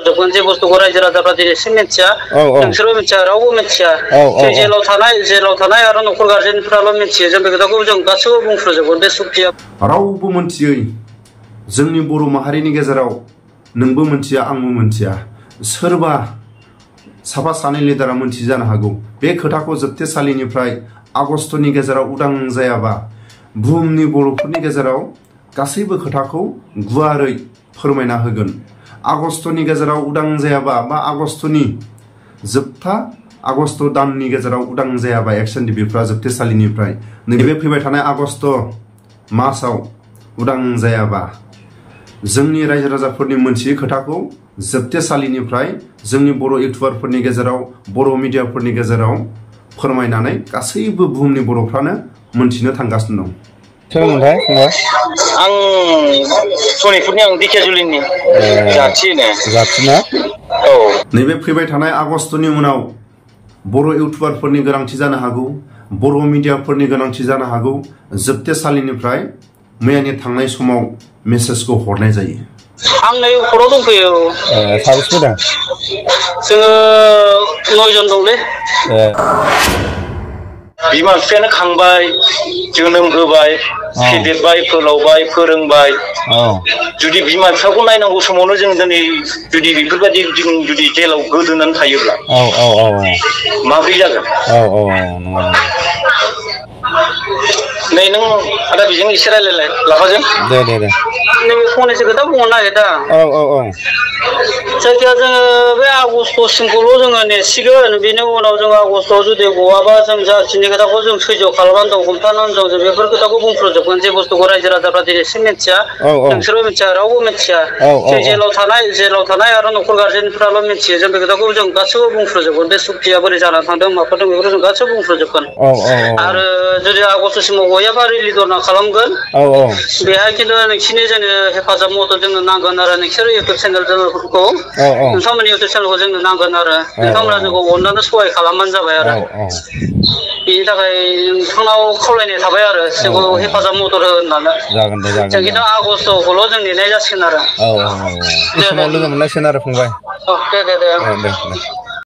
जोबगोन जे बुस्थुखौ रायजो राजाफ्रा दिनैसिम मिथिया नोंसोरबो मिथिया रावबो मिथिया जेलाव थानाय आरो न'खर गारजेनफ्राल' मिथियो जों बे खोथाखौ जों गासैबो बुंफ्रुजोबगोन बे सुक्तिया रावबो मिथियै जोंनि बर' माहारिनि गेजेराव नोंबो मिथिया आंबो मिथिया सोरबा साफा सानै लिडारा मिथि जानो हागौ बे खोथाखौ जोबथेसालिनिफ्राय आगष्टनि गेजेराव उदां जायाबा बुहुमनि बर'फोरनि गेजेराव गासैबो खोथाखौ गुवारै फोरमायना होगोन आगष्टनि गेजेराव उदां जायाबा बा आगष्टनि जोबथा आगष्ट दाननि गेजेराव उदां जायाबा एक्सन डिबिफ्रा जोबथेसालिनिफ्राय नैबे फैबाय थानाय आगष्ट मासाव उदां जायाबा जोंनि रायजो राजाफोरनि मोनथियै खोथाखौ जोबथेसालिनिफ्राय जोंनि बर' इउटुबारफोरनि गेजेराव बर' मिडियाफोरनि गेजेराव फोरमायनानै गासैबो बुहुमनि बर'फ्रानो मोनथिनो थांगासिनो दं। सोरमोनथाय आं सनितपुरनि आं दिखियाजुलिनि जाथिना औ नैबे फैबाय थानाय आगष्टनि उनाव बर' इउटुबारफोरनि गोनांथि जानो हागौ बर' मिडियाफोरनि गोनांथि जानो हागौ जोबथेसालिनिफ्राय मैयानि थांनाय समाव मेसेजखौ हरनाय जायो। आं नै खराव दंफैयो साबेसे फैदों जोङो 9 जन दंलै बिमा बिफायानो खांबाय जोनोम होबाय फेदेरबाय फोलावबाय फोरोंबाय जुदि बिमा बिफाखौ नायनांगौ समावनो जों दिनै जुदि बेफोरबायदि जों जुदि जेलाव गोदोनानै थायोब्ला माब्रै जागोन नै नों आदा बेजों एसे रायलायलाय लाफाजों दे नैबे फंनैसो खोथा बुंनो नागिरदों जायखिया जोङो बे आगष्टसिमखौल' जोङो नेसिगोन बेनि उनाव जों आगष्टआव जुदि गवाबा जों जाखिनि खोथाखौ जों सैज' खालामनानै दं हमथानानै दं जों बेफोर खोथाखौ बुंफ्रुजोबगोन जे बुस्थुखौ रायजो राजाफ्रा दिनैसिम मिथिया नोंसोरबो मिथिया रावबो मिथिया जों जेलाव थानाय आरो न'खर गारजेनफ्राल' मिथियो जों बे खोथाखौ जों गासैबो बुंफ्रुजोबगोन बे सुक्तिया बोरै जानानै थांदों माफोरदों बेफोरखौ जों गासैबो बुंफ्रुजोबगोन आरो जुदि आगष्टसिमाव गयाबा रिलि धरना खालामगोन बेहाय खिन्थु नोंसिनि जोंनो हेफाजाब मदद जोंनो नांगोन आरो नोंसोर इउटुब चेनेलफोरखौ नोंथांमोननि इउटुब चेनेलखौ जोंनो नांगोन आरो नोंथांमोना जोंखौ अननानै सहाय खालामबानो जाबाय आरो बेनि थाखाय नोंथांनाव खावलायनाय थाबाय आरो जोंखौ हेफाजाब मदद हो होननानै जों खिन्थु आगष्टखौल' जों नेनाय जासिगोन आरो बे समाव लोगो मोनलायसिगोन आरो फंबाय दे